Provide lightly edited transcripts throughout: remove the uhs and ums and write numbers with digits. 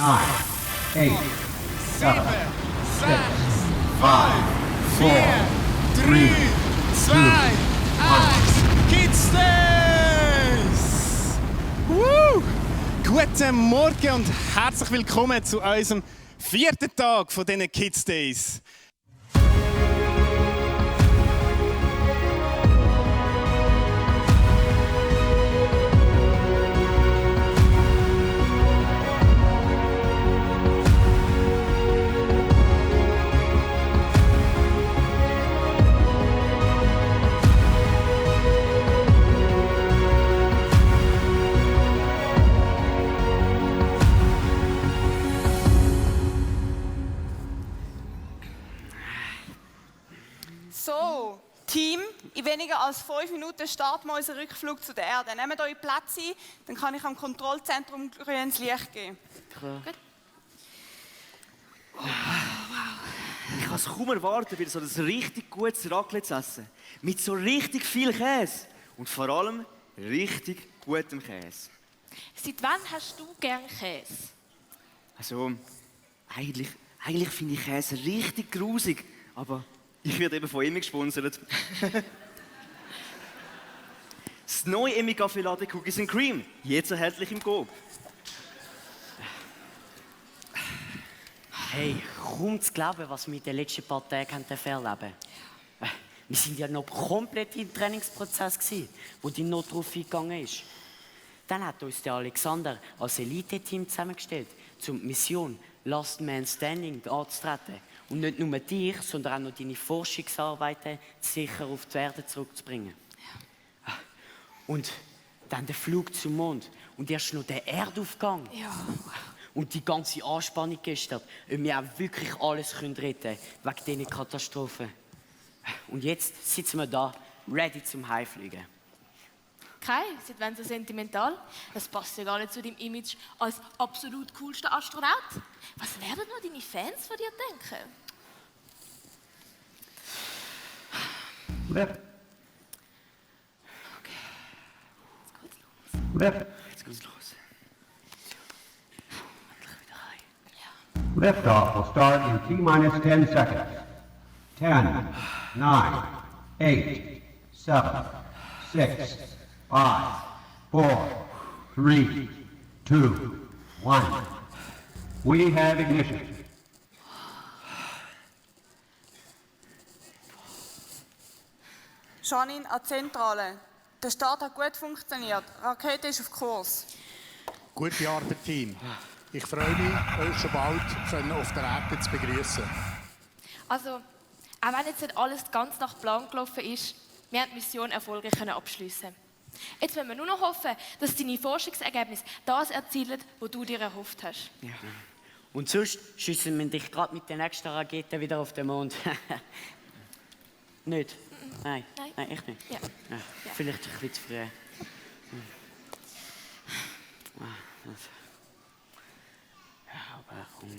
9, 8, 7, 6, 5, 4, 3, 2, 1. Kids Days! Guten Morgen und herzlich willkommen zu unserem 4. Tag von diesen Kids Days. So, Team, in weniger als 5 Minuten starten wir unseren Rückflug zu der Erde. Nehmt euch Platz ein, dann kann ich am Kontrollzentrum grünes Licht geben. Gut. Wow. Ich kann es kaum erwarten, wieder so ein richtig gutes Raclette zu essen. Mit so richtig viel Käse. Und vor allem richtig gutem Käse. Seit wann hast du gern Käse? Also, eigentlich finde ich Käse richtig grusig. Aber ich werde eben von ihm gesponsert. Das neue Emmy Café Cookies and Cream. Jetzt erhältlich im Coop. Hey, kaum zu glauben, was wir in den letzten paar Tagen erleben haben. Wir waren ja noch komplett im Trainingsprozess, wo die Not drauf eingegangen ist. Dann hat uns der Alexander als Elite-Team zusammengestellt, zur Mission Last Man Standing anzutreten. Und nicht nur dich, sondern auch noch deine Forschungsarbeiten sicher auf die Erde zurückzubringen. Ja. Und dann der Flug zum Mond und erst noch der Erdaufgang. Ja. Und die ganze Anspannung gestern, ob wir auch wirklich alles retten können wegen dieser Katastrophe. Und jetzt sitzen wir da, ready zum Heimfliegen. Kai, seit wann so sentimental? Das passt ja gar nicht zu deinem Image als absolut coolster Astronaut. Was werden nur deine Fans von dir denken? Lift. Okay. Lift. Jetzt geht's los. Liftoff will start in T-minus 10 seconds. 10, 9, 8, 7, 6, 5, 4, 3, 2, 1. We have ignition. Janine an die Zentrale. Der Start hat gut funktioniert. Die Rakete ist auf Kurs. Gute Arbeit, Team. Ich freue mich, euch schon bald auf der Erde zu begrüßen. Also, auch wenn jetzt nicht alles ganz nach Plan gelaufen ist, wir haben die Mission erfolgreich abschließen. Jetzt müssen wir nur noch hoffen, dass deine Forschungsergebnisse das erzielen, was du dir erhofft hast. Ja. Und sonst schiessen wir dich gerade mit der nächsten Rakete wieder auf den Mond. Nicht? Nein, echt nicht. Ja. Ja, vielleicht ein bisschen zu früh. Ja, aber komm.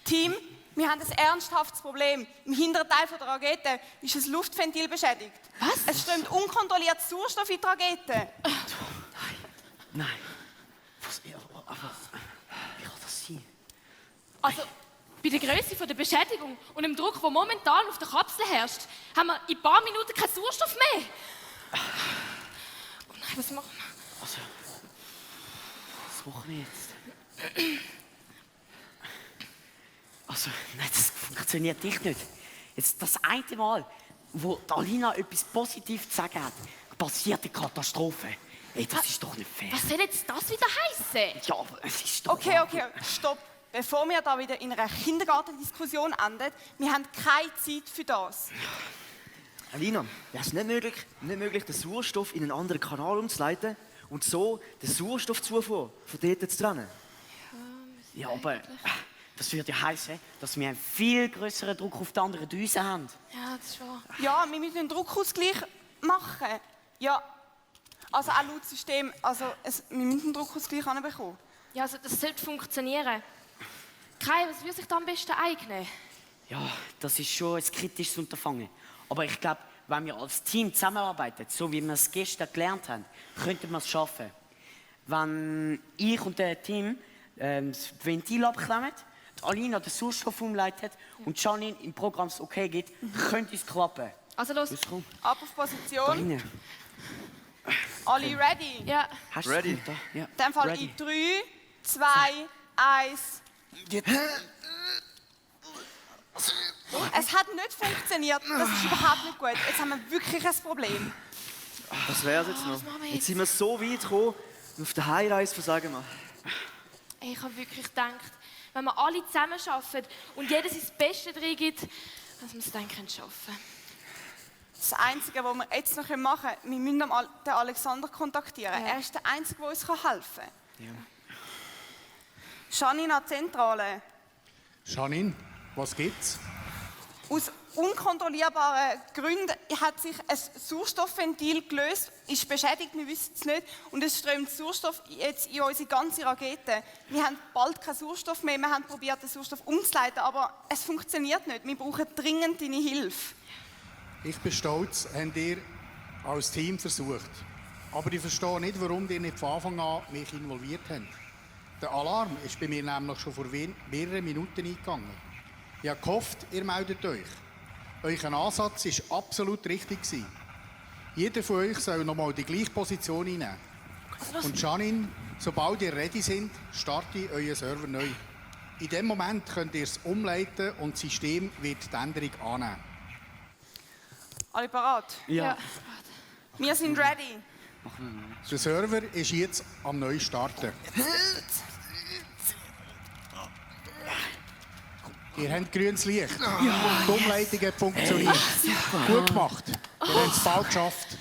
Team, wir haben ein ernsthaftes Problem. Im hinteren Teil der Rakete ist ein Luftventil beschädigt. Was? Es strömt unkontrolliert Sauerstoff in die Rakete. Nein. Was? Aber wie kann das sein? Also, bei der Größe der Beschädigung und dem Druck, der momentan auf der Kapsel herrscht, haben wir in ein paar Minuten keinen Sauerstoff mehr. Oh nein, was machen wir? Also, was machen wir jetzt? Also, nein, das funktioniert echt nicht. Jetzt das eine Mal, wo Alina etwas Positives zu sagen hat, passiert eine Katastrophe. Ey, das ist doch nicht fair. Was soll jetzt das wieder heißen? Ja, aber es ist doch... Okay, stopp. Bevor wir da wieder in einer Kindergartendiskussion enden, wir haben keine Zeit für das. Alina, wäre es nicht möglich, den Sauerstoff in einen anderen Kanal umzuleiten und so den Sauerstoffzufuhr von dort zu trennen? Ja, aber das würde ja heißen, dass wir einen viel größeren Druck auf die anderen Düsen haben. Ja, das ist wahr. Ja, wir müssen einen Druckausgleich machen. Ja, also auch laut System, wir müssen einen Druckausgleich bekommen. Ja, also das sollte funktionieren. Kai, was würde sich da am besten eignen? Ja, das ist schon ein kritisches Unterfangen. Aber ich glaube, wenn wir als Team zusammenarbeiten, so wie wir es gestern gelernt haben, könnten wir es schaffen. wenn ich und der Team das Ventil abklemmen, die Alina den Sauerstoff umleitet und Janine im Programm das Okay gibt, könnte es klappen. Also los. Los, komm. Ab auf Position. Rein. Alle ready? Ja. Hast du Ready? es da? Ja. In dem Fall Ready. in 3, 2, 1. Es hat nicht funktioniert. Das ist überhaupt nicht gut. Jetzt haben wir wirklich ein Problem. Das wär's jetzt noch. was machen wir Jetzt jetzt? sind wir so weit gekommen. Und auf der Heimreise versagen wir. Ich habe wirklich gedacht, wenn wir alle zusammen arbeiten und jeder sein Bestes drin gibt, dass wir es dann schaffen können. Das Einzige, was wir jetzt noch machen können, wir müssen den Alexander kontaktieren. Ja. Er ist der Einzige, der uns helfen kann. Janine an die Zentrale. Janine, was gibt's? Aus unkontrollierbaren Gründen hat sich ein Sauerstoffventil gelöst, ist beschädigt, wir wissen es nicht. Und es strömt Sauerstoff jetzt in unsere ganze Rakete. Wir haben bald keinen Sauerstoff mehr, wir haben probiert, den Sauerstoff umzuleiten, aber es funktioniert nicht. Wir brauchen dringend deine Hilfe. Ich bin stolz, habt ihr als Team versucht. Aber ich verstehe nicht, warum ihr nicht von Anfang an mich involviert habt. Der Alarm ist bei mir nämlich schon vor mehreren Minuten eingegangen. Ich habe gehofft, ihr meldet euch. Euer Ansatz war absolut richtig. Jeder von euch soll nochmal die gleiche Position einnehmen. Und Janine, sobald ihr ready sind, startet euer Server neu. In dem Moment könnt ihr es umleiten und das System wird die Änderung annehmen. Alle parat? Ja. Wir sind ready. Der Server ist jetzt am neu starten. Ihr habt grünes Licht. Die Umleitung hat funktioniert. Gut gemacht. Ihr habt es bald geschafft.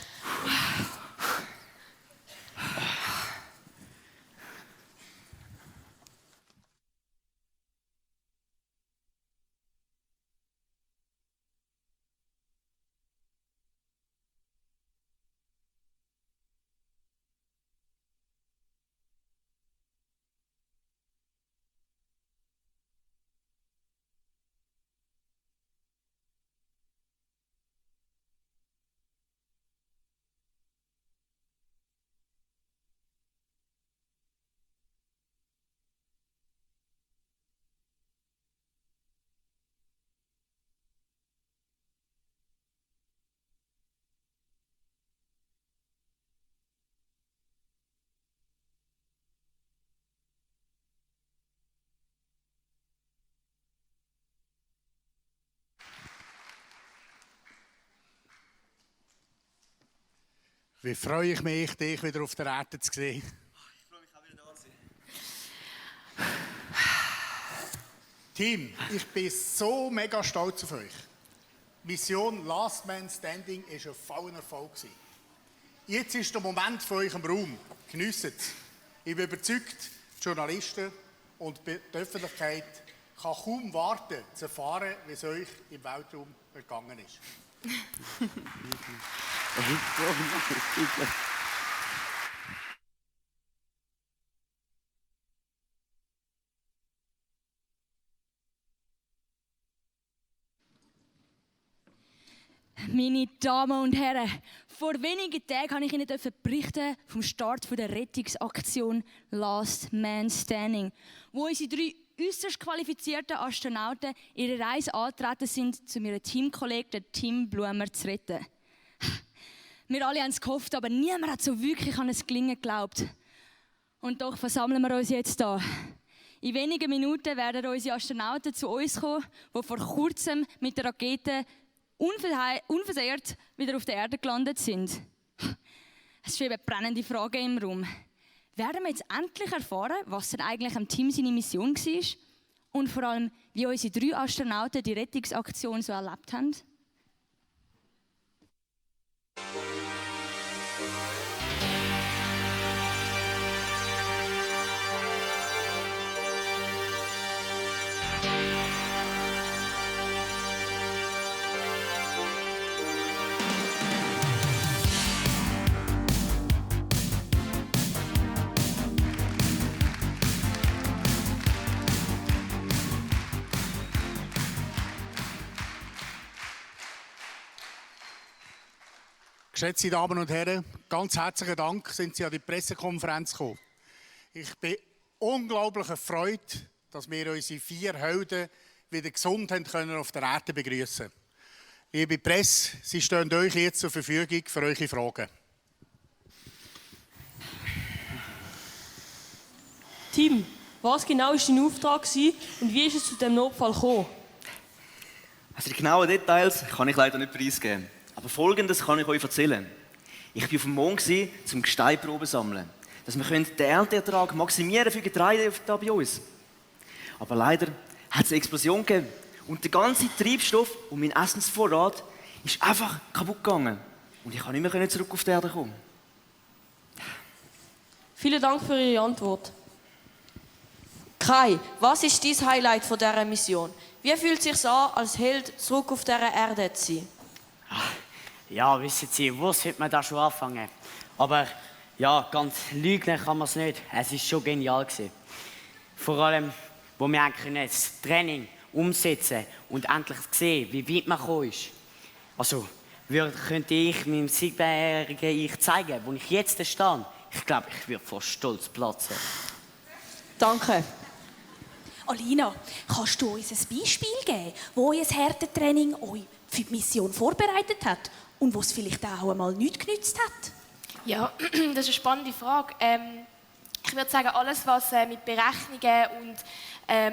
Wie freue ich mich, dich wieder auf der Erde zu sehen. Ich freue mich auch wieder da zu sein. Team, ich bin so mega stolz auf euch. Mission Last Man Standing war ein voller Erfolg. Jetzt ist der Moment für euch im Raum. Geniessen es. Ich bin überzeugt, die Journalisten und die Öffentlichkeit kann kaum warten, zu erfahren, wie es euch im Weltraum ergangen ist. Meine Damen und Herren, vor wenigen Tagen durfte ich Ihnen berichten vom Start der Rettungsaktion Last Man Standing, wo unsere 3 äußerst qualifizierten Astronauten ihre Reise angetreten sind, um ihren Teamkollegen Tim Blumer zu retten. Wir alle haben es gehofft, aber niemand hat so wirklich an es Gelingen geglaubt. Und doch versammeln wir uns jetzt hier. In wenigen Minuten werden unsere Astronauten zu uns kommen, die vor kurzem mit der Rakete unversehrt wieder auf der Erde gelandet sind. Es schweben brennende Fragen im Raum. Werden wir jetzt endlich erfahren, was denn eigentlich am Team seine Mission war? Und vor allem, wie unsere 3 Astronauten die Rettungsaktion so erlebt haben? Geschätzte Damen und Herren, ganz herzlichen Dank, sind Sie an die Pressekonferenz gekommen. Ich bin unglaublich erfreut, dass wir unsere 4 Helden wieder gesund haben können auf der Erde begrüßen. Liebe Presse, sie stehen euch jetzt zur Verfügung für eure Fragen. Tim, was genau war dein Auftrag und wie ist es zu dem Notfall gekommen? Also die genauen Details kann ich leider nicht preisgeben. Aber Folgendes kann ich euch erzählen. Ich war auf dem Mond, um Gesteinproben zu sammeln. Dass wir den Ernteertrag maximieren für Getreide hier bei uns. Aber leider hat es eine Explosion gegeben. Und der ganze Treibstoff und mein Essensvorrat ist einfach kaputt gegangen. Und ich konnte nicht mehr zurück auf die Erde kommen. Vielen Dank für Ihre Antwort. Kai, was ist dein Highlight von dieser Mission? Wie fühlt es sich an, als Held zurück auf dieser Erde zu sein? Ja, wissen Sie, wo sollte man da schon anfangen? Aber ja, ganz lügen kann man es nicht. Es war schon genial gewesen. Vor allem, wo wir das Training umsetzen und endlich sehen, wie weit man gekommen ist. Also, könnte ich meinem 7-jährigen Ich zeigen, wo ich jetzt stehe. Ich glaube, ich würde vor Stolz platzen. Danke. Alina, kannst du uns ein Beispiel geben, wo euer Härtetraining euch für die Mission vorbereitet hat und wo es vielleicht auch einmal nichts genützt hat? Ja, das ist eine spannende Frage. Ich würde sagen, alles, was mit Berechnungen und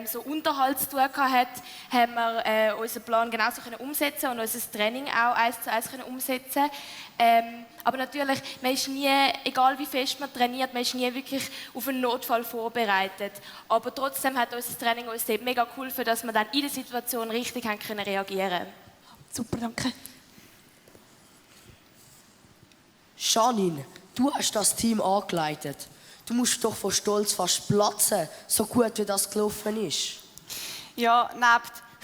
so Unterhalt zu tun hat, haben wir unseren Plan genauso umsetzen und unser Training auch 1:1 umsetzen. Aber natürlich, man ist nie, egal wie fest man trainiert, man ist nie wirklich auf einen Notfall vorbereitet. Aber trotzdem hat unser Training uns mega geholfen, dass wir dann in der Situation richtig reagieren können. Super, danke. Janine, du hast das Team angeleitet. Du musst doch vor Stolz fast platzen, so gut wie das gelaufen ist. Ja, neben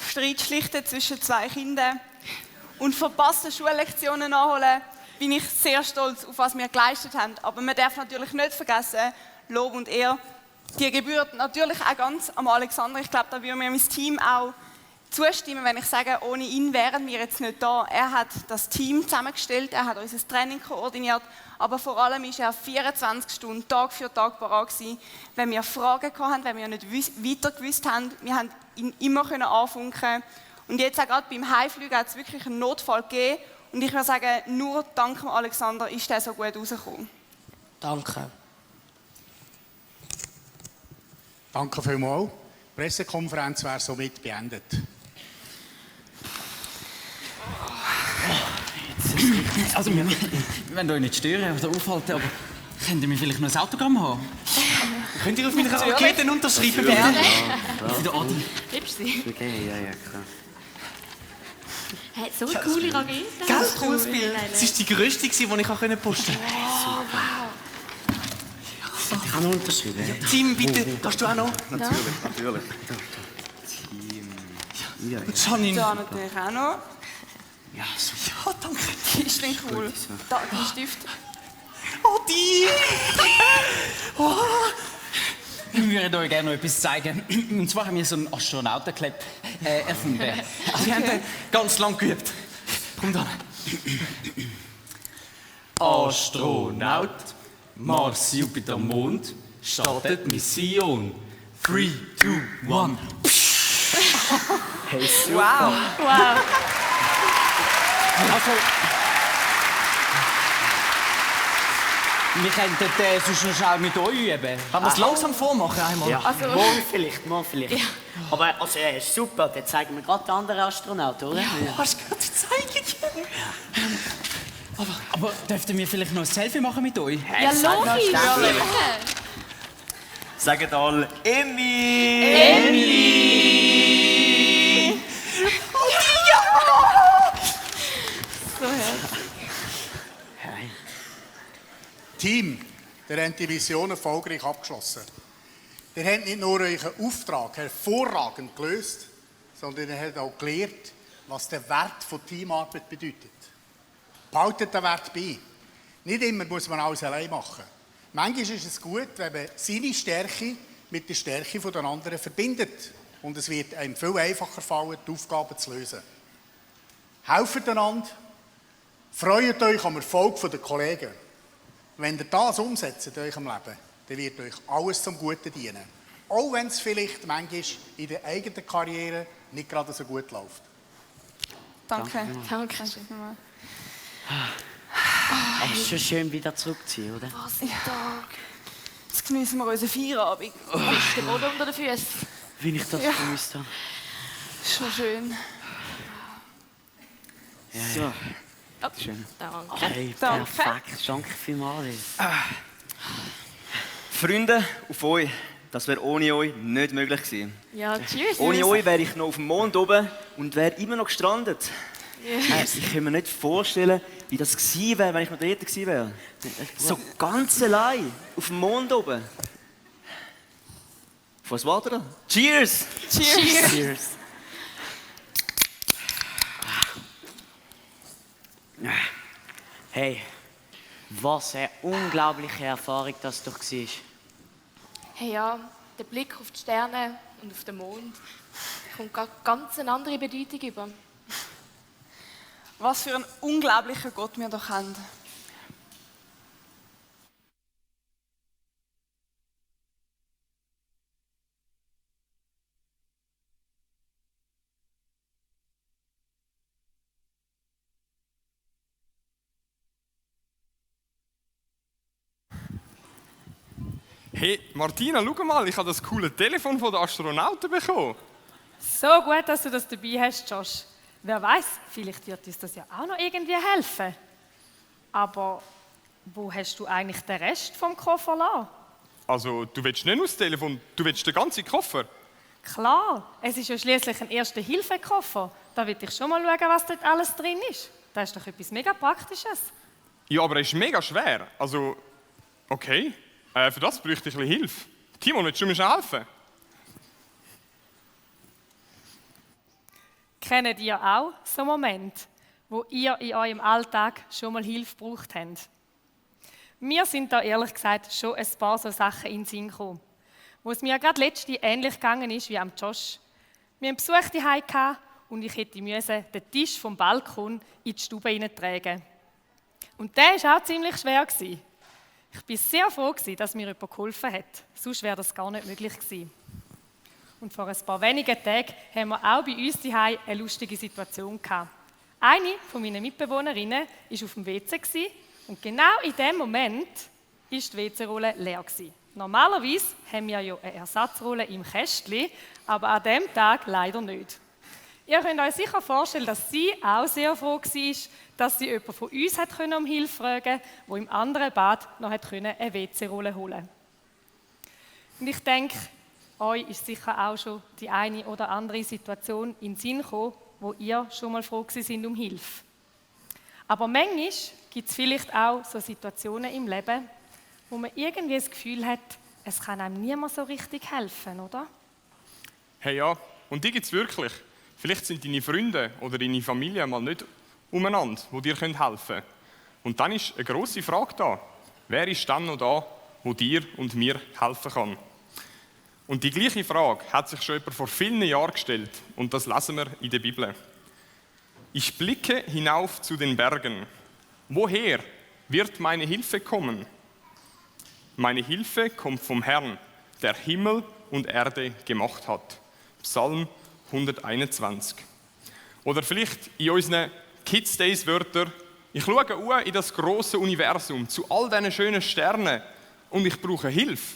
Streitschlichten zwischen 2 Kindern und verpassten Schullektionen nachholen, bin ich sehr stolz auf was wir geleistet haben. Aber man darf natürlich nicht vergessen, Lob und Ehre, die gebührt natürlich auch ganz am Alexander. Ich glaube, da würde mir mein Team auch zustimmen, wenn ich sage, ohne ihn wären wir jetzt nicht da. Er hat das Team zusammengestellt, er hat unser Training koordiniert, aber vor allem ist er 24 Stunden, Tag für Tag parat gewesen. Wenn wir Fragen hatten, wenn wir nicht weiter gewusst haben, wir haben ihn immer anfunken. Und jetzt auch gerade beim Heimfliegen hat es wirklich einen Notfall gegeben. Und ich würde sagen, nur dank dem Alexander ist er so gut rausgekommen. Danke. Danke vielmals. Die Pressekonferenz wäre somit beendet. Also, wir wollen euch nicht stören oder aufhalten, aber könnt ihr mir vielleicht noch ein Autogramm haben? Könnt ihr auf meine Raketen unterschreiben, bitte? Für den Adi. Liebst du sie? Okay, ja, klar. Hey, so eine coole Rakete. Ganz cooles Bild. Es war die grösste, die ich posten konnte. Ich kann noch unterschreiben. Ja. Tim, bitte, kannst du auch noch? Natürlich. Tim. Ja. Janine. Da natürlich auch noch. Ja, danke. Die ist nicht cool. Da, die Stift. Oh, die! Oh. Wir würden euch gerne noch etwas zeigen. Und zwar haben wir so einen Astronautenclip erfunden. Also, wir haben den ganz lang geübt. Komm dann. Astronaut, Mars, Jupiter, Mond, startet Mission. 3, 2, 1. Hey, super. Wow. Wow. Also, wir könnten sonst noch schnell mit euch üben. Wenn wir es langsam vormachen einmal. Ja, Also- morgen vielleicht. Ja. Aber also, super, dann zeigen wir gerade den anderen Astronauten, oder? Ja. Hast du gerade gezeigt? Aber dürften wir vielleicht noch ein Selfie machen mit euch? Ja, logisch. Sagt alle Emmy! So herzlich. Team, ihr habt die Mission erfolgreich abgeschlossen. Ihr habt nicht nur euren Auftrag hervorragend gelöst, sondern ihr habt auch gelernt, was der Wert von Teamarbeit bedeutet. Behaltet den Wert bei. Nicht immer muss man alles allein machen. Manchmal ist es gut, wenn man seine Stärke mit der Stärke der anderen verbindet. Und es wird einem viel einfacher fallen, die Aufgaben zu lösen. Helft einander, freut euch am Erfolg der Kollegen. Wenn ihr das umsetzt in eurem Leben, dann wird euch alles zum Guten dienen. Auch wenn es vielleicht manchmal in der eigenen Karriere nicht gerade so gut läuft. Danke. Danke. Es ist schon schön, wieder zurückzuziehen, oder? Was ein Tag. Jetzt genießen wir unseren Feierabend. Ist der Boden unter den Füßen? Wie ich das vermisst habe. Schon schön. So. Schön. Danke. Hey, Danke. perfekt. Danke vielmals. Freunde, auf euch. Das wäre ohne euch nicht möglich gewesen. Ja, tschüss. Ohne euch wäre ich noch auf dem Mond oben und wäre immer noch gestrandet. Ich kann mir nicht vorstellen, wie das gewesen wäre, wenn ich noch dort gewesen wäre. So ganz allein auf dem Mond oben. Auf was war da? Cheers! Cheers! Cheers. Hey, was eine unglaubliche Erfahrung das doch war. Hey ja, der Blick auf die Sterne und auf den Mond kommt ganz eine andere Bedeutung über. Was für ein unglaublicher Gott wir doch haben. Hey, Martina, schau mal, ich habe das coole Telefon von den Astronauten bekommen. So gut, dass du das dabei hast, Josh. Wer weiß, vielleicht wird uns das ja auch noch irgendwie helfen. Aber wo hast du eigentlich den Rest vom Koffer lassen? Also, du willst nicht nur das Telefon, du willst den ganzen Koffer. Klar, es ist ja schließlich ein Erste-Hilfe-Koffer. Da will ich schon mal schauen, was dort alles drin ist. Das ist doch etwas mega Praktisches. Ja, aber er ist mega schwer. Also, okay, für das bräuchte ich ein bisschen Hilfe. Timon, willst du mir schnell helfen? Kennt ihr auch so einen Moment, wo ihr in eurem Alltag schon mal Hilfe gebraucht habt? Mir sind da ehrlich gesagt schon ein paar so Sachen in den Sinn gekommen, wo es mir gerade letztens ähnlich gegangen ist wie am Josh. Wir hatten Besuch zu Hause und ich hätte den Tisch vom Balkon in die Stube hineintragen. Und der war auch ziemlich schwer. Ich war sehr froh, dass mir jemand geholfen hat, sonst wäre das gar nicht möglich gewesen. Und vor ein paar wenigen Tagen haben wir auch bei uns zu Hause eine lustige Situation gehabt. Eine von meinen Mitbewohnerinnen war auf dem WC und genau in dem Moment war die WC-Rolle leer. Normalerweise haben wir ja eine Ersatzrolle im Kästchen, aber an diesem Tag leider nicht. Ihr könnt euch sicher vorstellen, dass sie auch sehr froh war, dass sie jemanden von uns um Hilfe fragen konnte, der im anderen Bad noch eine WC-Rolle holen konnte. Und ich denke, euch ist sicher auch schon die eine oder andere Situation in den Sinn gekommen, wo ihr schon mal froh sind um Hilfe. Aber manchmal gibt es vielleicht auch so Situationen im Leben, wo man irgendwie das Gefühl hat, es kann einem niemand so richtig helfen, oder? Hey ja, und die gibt es wirklich. Vielleicht sind deine Freunde oder deine Familie mal nicht umeinander, die dir helfen können. Und dann ist eine grosse Frage da. Wer ist dann noch da, der dir und mir helfen kann? Und die gleiche Frage hat sich schon jemand vor vielen Jahren gestellt. Und das lesen wir in der Bibel. Ich blicke hinauf zu den Bergen. Woher wird meine Hilfe kommen? Meine Hilfe kommt vom Herrn, der Himmel und Erde gemacht hat. Psalm 121. Oder vielleicht in unseren Kids Days Wörtern: Ich schaue in das große Universum, zu all diesen schönen Sternen, und ich brauche Hilfe.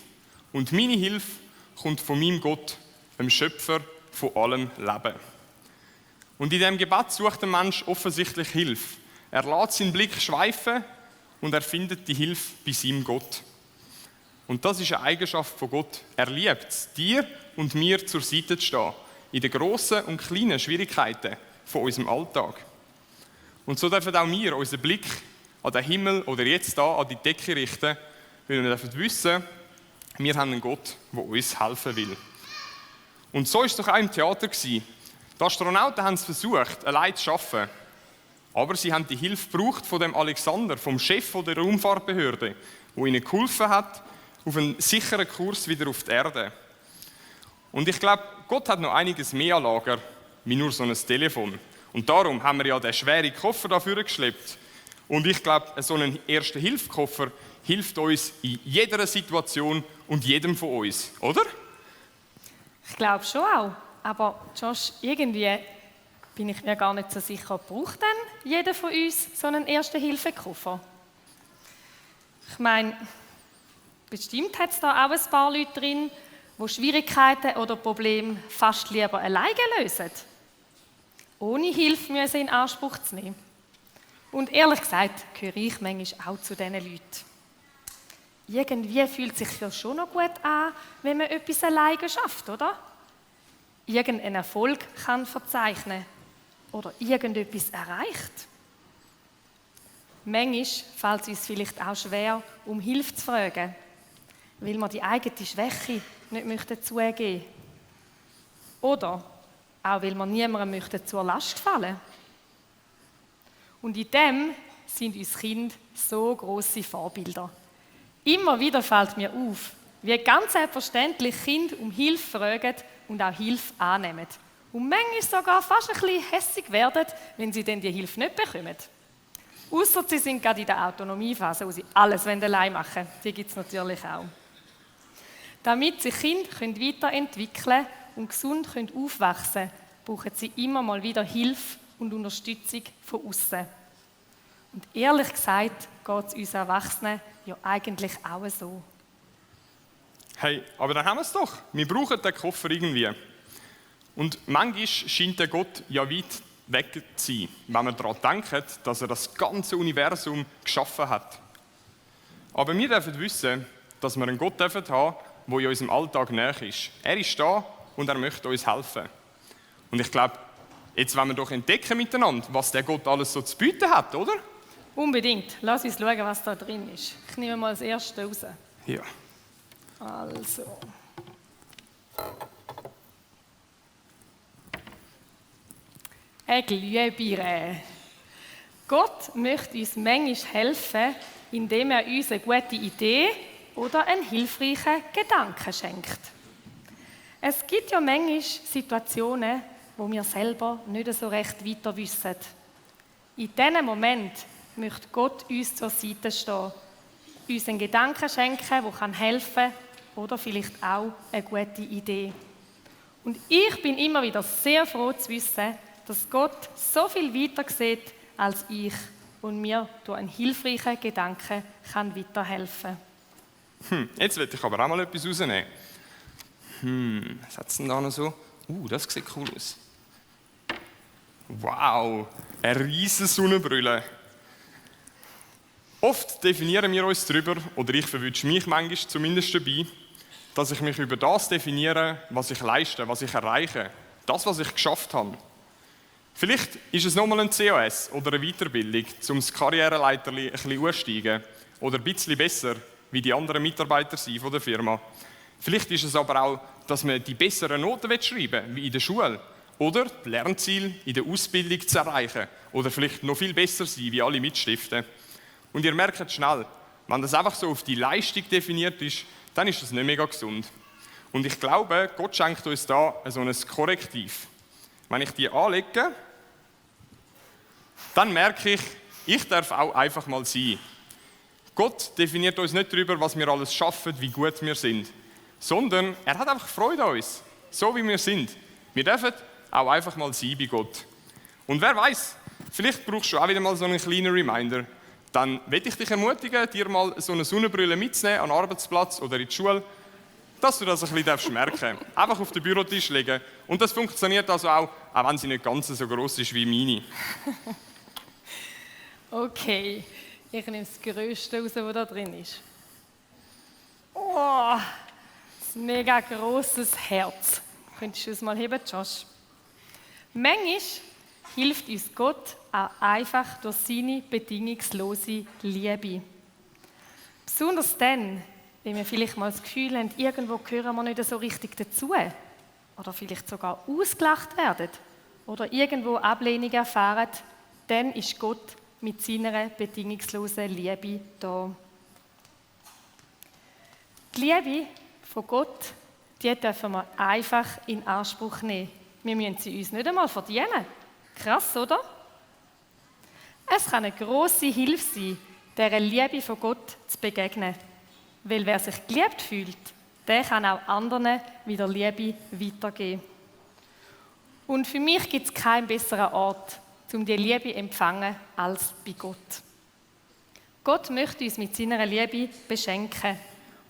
Und meine Hilfe kommt von meinem Gott, dem Schöpfer von allem Leben. Und in diesem Gebet sucht der Mensch offensichtlich Hilfe. Er lässt seinen Blick schweifen und er findet die Hilfe bei seinem Gott. Und das ist eine Eigenschaft von Gott. Er liebt es, dir und mir zur Seite zu stehen, in den grossen und kleinen Schwierigkeiten von unserem Alltag. Und so dürfen auch wir unseren Blick an den Himmel oder jetzt da an die Decke richten, weil wir dürfen wissen, wir haben einen Gott, der uns helfen will. Und so war es doch auch im Theater. Die Astronauten haben es versucht, allein zu arbeiten. Aber sie haben die Hilfe gebraucht von dem Alexander, vom Chef der Raumfahrtbehörde, der ihnen geholfen hat, auf einen sicheren Kurs wieder auf die Erde. Und ich glaube, Gott hat noch einiges mehr an Lager, wie nur so ein Telefon. Und darum haben wir ja den schweren Koffer dafür geschleppt. Und ich glaube, so einen Erste-Hilfe-Koffer hilft uns in jeder Situation und jedem von uns, oder? Ich glaube schon auch. Aber Josh, irgendwie bin ich mir gar nicht so sicher, braucht denn jeder von uns so einen Erste-Hilfe-Koffer? Ich meine, bestimmt hat es da auch ein paar Leute drin, die Schwierigkeiten oder Probleme fast lieber alleine lösen. Ohne Hilfe müssen in Anspruch zu nehmen. Und ehrlich gesagt gehöre ich manchmal auch zu diesen Leuten. Irgendwie fühlt es sich ja schon noch gut an, wenn man etwas alleine schafft, oder? Irgendeinen Erfolg kann verzeichnen oder irgendetwas erreicht. Manchmal fällt es uns vielleicht auch schwer, um Hilfe zu fragen, weil wir die eigene Schwäche nicht zugeben möchten. Oder auch, weil wir niemandem zur Last fallen möchten. Und in dem sind uns Kinder so grosse Vorbilder. Immer wieder fällt mir auf, wie ganz selbstverständlich Kinder um Hilfe fragen und auch Hilfe annehmen. Und manchmal sogar fast ein bisschen hässig werden, wenn sie dann die Hilfe nicht bekommen. Ausser sie sind gerade in der Autonomiephase, wo sie alles allein machen wollen. Die gibt es natürlich auch. Damit sich Kinder weiterentwickeln und gesund aufwachsen können, brauchen sie immer mal wieder Hilfe und Unterstützung von außen. Und ehrlich gesagt geht es uns Erwachsenen ja eigentlich auch so. Hey, aber dann haben wir es doch. Wir brauchen den Koffer irgendwie. Und manchmal scheint der Gott ja weit weg zu sein, wenn wir daran denken, dass er das ganze Universum geschaffen hat. Aber wir dürfen wissen, dass wir einen Gott haben, der in unserem Alltag näher ist. Er ist da und er möchte uns helfen. Und ich glaube, jetzt wollen wir doch entdecken miteinander, was der Gott alles so zu bieten hat, oder? Unbedingt. Lass uns schauen, was da drin ist. Ich nehme mal das erste raus. Ja. Also. Eine Glühbirne. Gott möchte uns manchmal helfen, indem er uns eine gute Idee oder einen hilfreichen Gedanken schenkt. Es gibt ja manchmal Situationen, wo wir selber nicht so recht weiter wissen. In diesem Moment möchte Gott uns zur Seite stehen, uns einen Gedanken schenken, der helfen kann oder vielleicht auch eine gute Idee. Und ich bin immer wieder sehr froh zu wissen, dass Gott so viel weiter sieht als ich und mir durch einen hilfreichen Gedanken kann weiterhelfen kann. Jetzt will ich aber auch mal etwas rausnehmen. Was hat es denn da noch so? Das sieht cool aus. Wow, eine riesige Sonnenbrille. Oft definieren wir uns darüber, oder ich verwünsche mich manchmal zumindest dabei, dass ich mich über das definiere, was ich leiste, was ich erreiche, das, was ich geschafft habe. Vielleicht ist es nochmal ein CAS oder eine Weiterbildung, um das Karriereleiterli ein bisschen anzusteigen oder ein bisschen besser wie die anderen Mitarbeiter sind von der Firma. Vielleicht ist es aber auch, dass man die besseren Noten schreiben will, wie in der Schule. Oder die Lernziele in der Ausbildung zu erreichen. Oder vielleicht noch viel besser sein, wie alle Mitstiften. Und ihr merkt schnell, wenn das einfach so auf die Leistung definiert ist, dann ist das nicht mega gesund. Und ich glaube, Gott schenkt uns da so ein Korrektiv. Wenn ich die anlege, dann merke ich, ich darf auch einfach mal sein. Gott definiert uns nicht darüber, was wir alles schaffen, wie gut wir sind, sondern er hat einfach Freude an uns, so wie wir sind. Wir dürfen auch einfach mal sein bei Gott. Und wer weiß, vielleicht brauchst du auch wieder mal so einen kleinen Reminder. Dann möchte ich dich ermutigen, dir mal so eine Sonnenbrille mitzunehmen an den Arbeitsplatz oder in die Schule, dass du das ein bisschen merken darfst. Einfach auf den Bürotisch legen. Und das funktioniert also auch wenn sie nicht ganz so gross ist wie meine. Okay, ich nehme das Größte raus, was da drin ist. Oh, ein mega grosses Herz. Könntest du es mal heben, Josh? Manchmal hilft uns Gott auch einfach durch seine bedingungslose Liebe. Besonders dann, wenn wir vielleicht mal das Gefühl haben, irgendwo gehören wir nicht so richtig dazu. Oder vielleicht sogar ausgelacht werden. Oder irgendwo Ablehnung erfahren, dann ist Gott mit seiner bedingungslosen Liebe da. Die Liebe von Gott, die dürfen wir einfach in Anspruch nehmen. Wir müssen sie uns nicht einmal verdienen. Krass, oder? Es kann eine grosse Hilfe sein, dieser Liebe von Gott zu begegnen. Weil wer sich geliebt fühlt, der kann auch anderen wieder Liebe weitergeben. Und für mich gibt es keinen besseren Ort, um die Liebe zu empfangen, als bei Gott. Gott möchte uns mit seiner Liebe beschenken.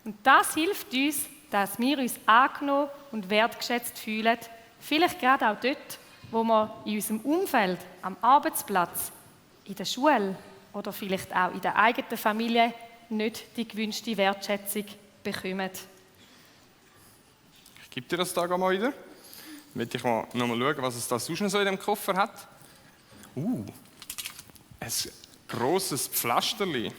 Und das hilft uns, dass wir uns angenommen und wertgeschätzt fühlen, vielleicht gerade auch dort, wo wir in unserem Umfeld, am Arbeitsplatz, in der Schule oder vielleicht auch in der eigenen Familie nicht die gewünschte Wertschätzung bekommen. Ich gebe dir das Tag einmal wieder. Dann möchte ich mal nochmal schauen, was es da sonst noch so in dem Koffer hat. Ein grosses Pflasterli.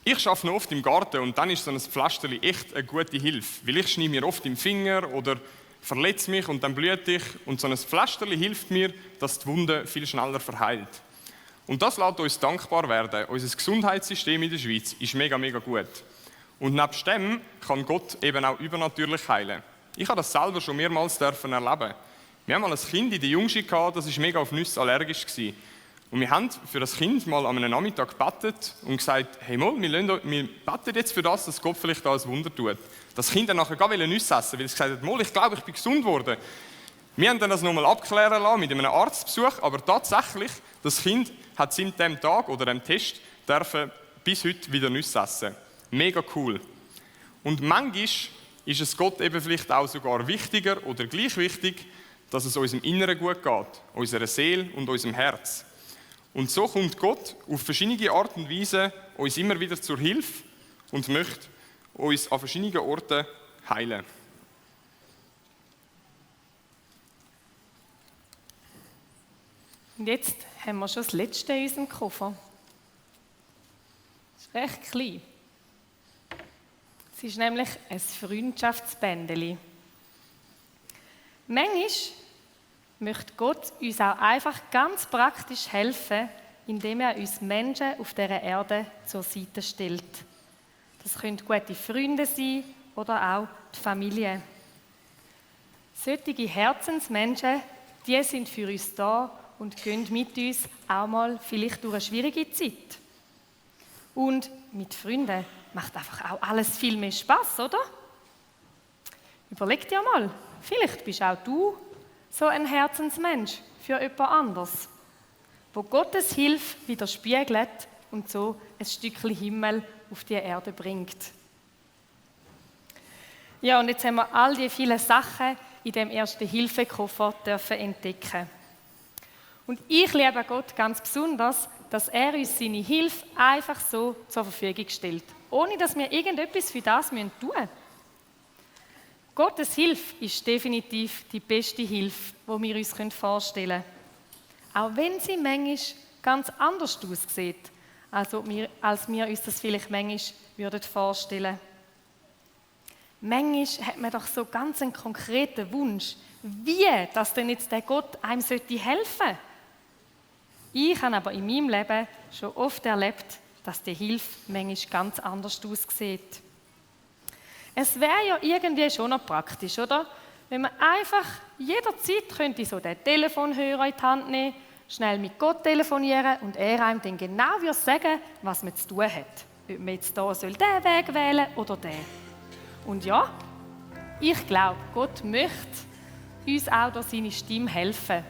Ich arbeite noch oft im Garten und dann ist so ein Pflasterli echt eine gute Hilfe. Weil ich schneide mir oft im Finger oder verletze mich und dann blühe ich. Und so ein Pflasterli hilft mir, dass die Wunde viel schneller verheilt. Und das lässt uns dankbar werden. Unser Gesundheitssystem in der Schweiz ist mega, mega gut. Und nebst dem kann Gott eben auch übernatürlich heilen. Ich habe das selber schon mehrmals erleben. Wir haben mal ein Kind in der Jungschule gehabt, das war mega auf Nüsse allergisch gewesen. Und wir haben für das Kind mal an einem Nachmittag gebetet und gesagt, hey mal, wir beten jetzt für das, dass Gott vielleicht da ein Wunder tut. Das Kind dann nachher gar Nüsse essen, weil es gesagt hat, mal, ich glaube, ich bin gesund geworden. Wir haben dann das nochmal abklären lassen mit einem Arztbesuch, aber tatsächlich, das Kind hat seit dem Tag oder dem Test dürfen bis heute wieder Nüsse essen. Mega cool. Und manchmal ist es Gott eben vielleicht auch sogar wichtiger oder gleich wichtig, dass es unserem Inneren gut geht, unserer Seele und unserem Herz. Und so kommt Gott auf verschiedene Art und Weise uns immer wieder zur Hilfe und möchte uns an verschiedenen Orten heilen. Und jetzt haben wir schon das Letzte in unserem Koffer. Das ist recht klein. Es ist nämlich ein Freundschaftsbändeli. Manchmal möchte Gott uns auch einfach ganz praktisch helfen, indem er uns Menschen auf dieser Erde zur Seite stellt. Das können gute Freunde sein oder auch die Familie. Solche Herzensmenschen, die sind für uns da und gehen mit uns auch mal vielleicht durch eine schwierige Zeit. Und mit Freunden macht einfach auch alles viel mehr Spass, oder? Überleg dir mal, vielleicht bist auch du so ein Herzensmensch für jemand anderes, wo Gottes Hilfe widerspiegelt und so ein Stückchen Himmel auf die Erde bringt. Ja, und jetzt haben wir all die vielen Sachen in dem Erste-Hilfe-Koffer entdecken. Und ich liebe Gott ganz besonders, dass er uns seine Hilfe einfach so zur Verfügung stellt, ohne dass wir irgendetwas für das tun müssen. Gottes Hilfe ist definitiv die beste Hilfe, die wir uns vorstellen können. Auch wenn sie manchmal ganz anders aussieht, als wir uns das vielleicht manchmal vorstellen würden. Manchmal hat man doch so ganz einen konkreten Wunsch, wie das denn jetzt der Gott einem helfen sollte. Ich habe aber in meinem Leben schon oft erlebt, dass die Hilfe manchmal ganz anders aussieht. Es wäre ja irgendwie schon noch praktisch, oder? Wenn man einfach jederzeit könnte so den Telefonhörer in die Hand nehmen, schnell mit Gott telefonieren und er einem dann genau sagen, was man zu tun hat. Ob man jetzt hier diesen Weg wählen soll oder den. Und ja, ich glaube, Gott möchte uns auch durch seine Stimme helfen.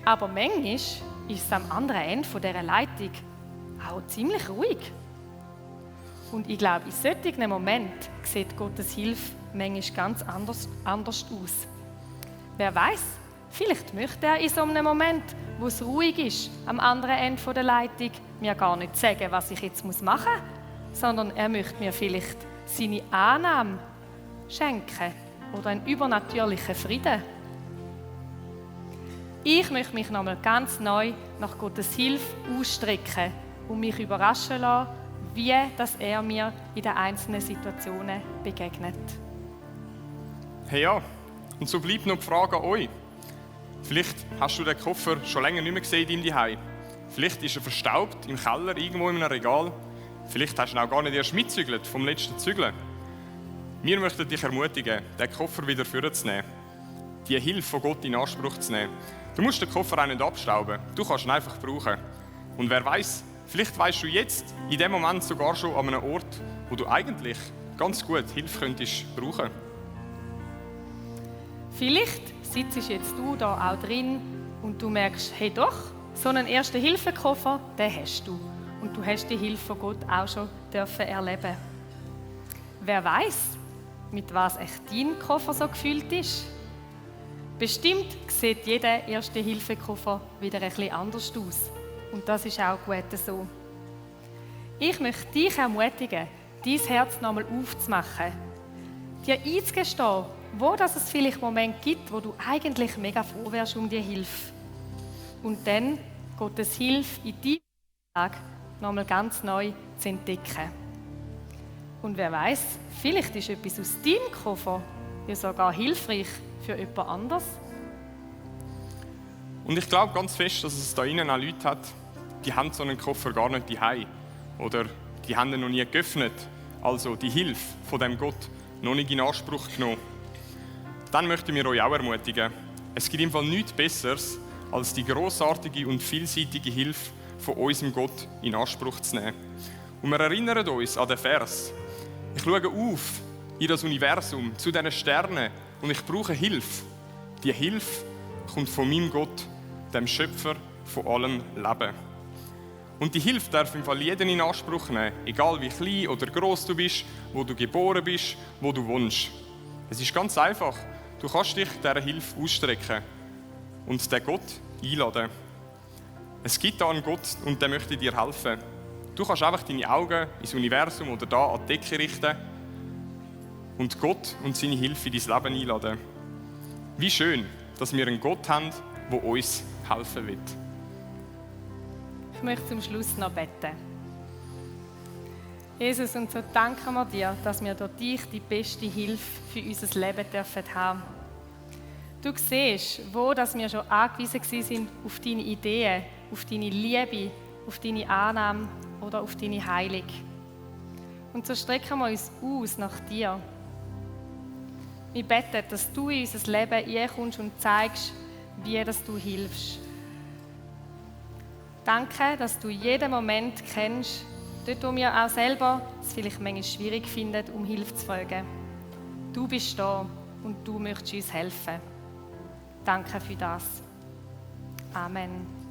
Aber manchmal ist es am anderen Ende dieser Leitung auch ziemlich ruhig. Und ich glaube, in solchen Momenten sieht Gottes Hilfe manchmal ganz anders aus. Wer weiß, vielleicht möchte er in so einem Moment, wo es ruhig ist, am anderen Ende der Leitung, mir gar nicht sagen, was ich jetzt machen muss, sondern er möchte mir vielleicht seine Annahme schenken oder einen übernatürlichen Frieden. Ich möchte mich nochmal ganz neu nach Gottes Hilfe ausstrecken und mich überraschen lassen, wie dass er mir in den einzelnen Situationen begegnet. Hey ja, und so bleibt noch die Frage an euch. Vielleicht hast du den Koffer schon länger nicht mehr gesehen in deinem Zuhause. Vielleicht ist er verstaubt im Keller, irgendwo in einem Regal. Vielleicht hast du ihn auch gar nicht erst mitgezügelt vom letzten Zügeln. Wir möchten dich ermutigen, den Koffer wieder vorzunehmen. Die Hilfe von Gott in Anspruch zu nehmen. Du musst den Koffer auch nicht abstauben. Du kannst ihn einfach brauchen. Und wer weiß, vielleicht weißt du jetzt in dem Moment sogar schon an einem Ort, wo du eigentlich ganz gut Hilfe könntest brauchen. Vielleicht sitzt jetzt du da auch drin und du merkst, hey doch, so einen Erste-Hilfe-Koffer, den hast du. Und du hast die Hilfe von Gott auch schon dürfen erleben. Wer weiß, mit was echt dein Koffer so gefüllt ist? Bestimmt sieht jeder Erste-Hilfe-Koffer wieder ein bisschen anders aus. Und das ist auch gut so. Ich möchte dich ermutigen, dein Herz nochmal aufzumachen. Dir einzugestehen, wo das es vielleicht Momente gibt, wo du eigentlich mega froh wärst um die Hilfe. Und dann Gottes Hilfe in deinem Tag nochmal ganz neu zu entdecken. Und wer weiß, vielleicht ist etwas aus deinem Koffer ja sogar hilfreich für jemand anderes. Und ich glaube ganz fest, dass es da innen auch Leute hat, die haben so einen Koffer gar nicht daheim. Oder die haben ihn noch nie geöffnet. Also die Hilfe von dem Gott noch nicht in Anspruch genommen. Dann möchten wir euch auch ermutigen. Es gibt im Fall nichts Besseres, als die grossartige und vielseitige Hilfe von unserem Gott in Anspruch zu nehmen. Und wir erinnern uns an den Vers. Ich schaue auf in das Universum, zu diesen Sternen, und ich brauche Hilfe. Die Hilfe kommt von meinem Gott, dem Schöpfer von allem Leben. Und die Hilfe darf im Fall jeden in Anspruch nehmen, egal wie klein oder gross du bist, wo du geboren bist, wo du wohnst. Es ist ganz einfach. Du kannst dich dieser Hilfe ausstrecken und den Gott einladen. Es gibt da einen Gott und der möchte dir helfen. Du kannst einfach deine Augen ins Universum oder da an die Decke richten und Gott und seine Hilfe in dein Leben einladen. Wie schön, dass wir einen Gott haben, der uns helfen will. Ich möchte zum Schluss noch beten. Jesus, und so danken wir dir, dass wir durch dich die beste Hilfe für unser Leben dürfen haben. Du siehst, wo dass wir schon angewiesen sind auf deine Ideen, auf deine Liebe, auf deine Annahme oder auf deine Heilung. Und so strecken wir uns aus nach dir. Wir beten, dass du in unser Leben einkommst und zeigst, wie dass du hilfst. Danke, dass du jeden Moment kennst, dort wo wir auch selber es vielleicht manchmal schwierig finden, um Hilfe zu fragen. Du bist da und du möchtest uns helfen. Danke für das. Amen.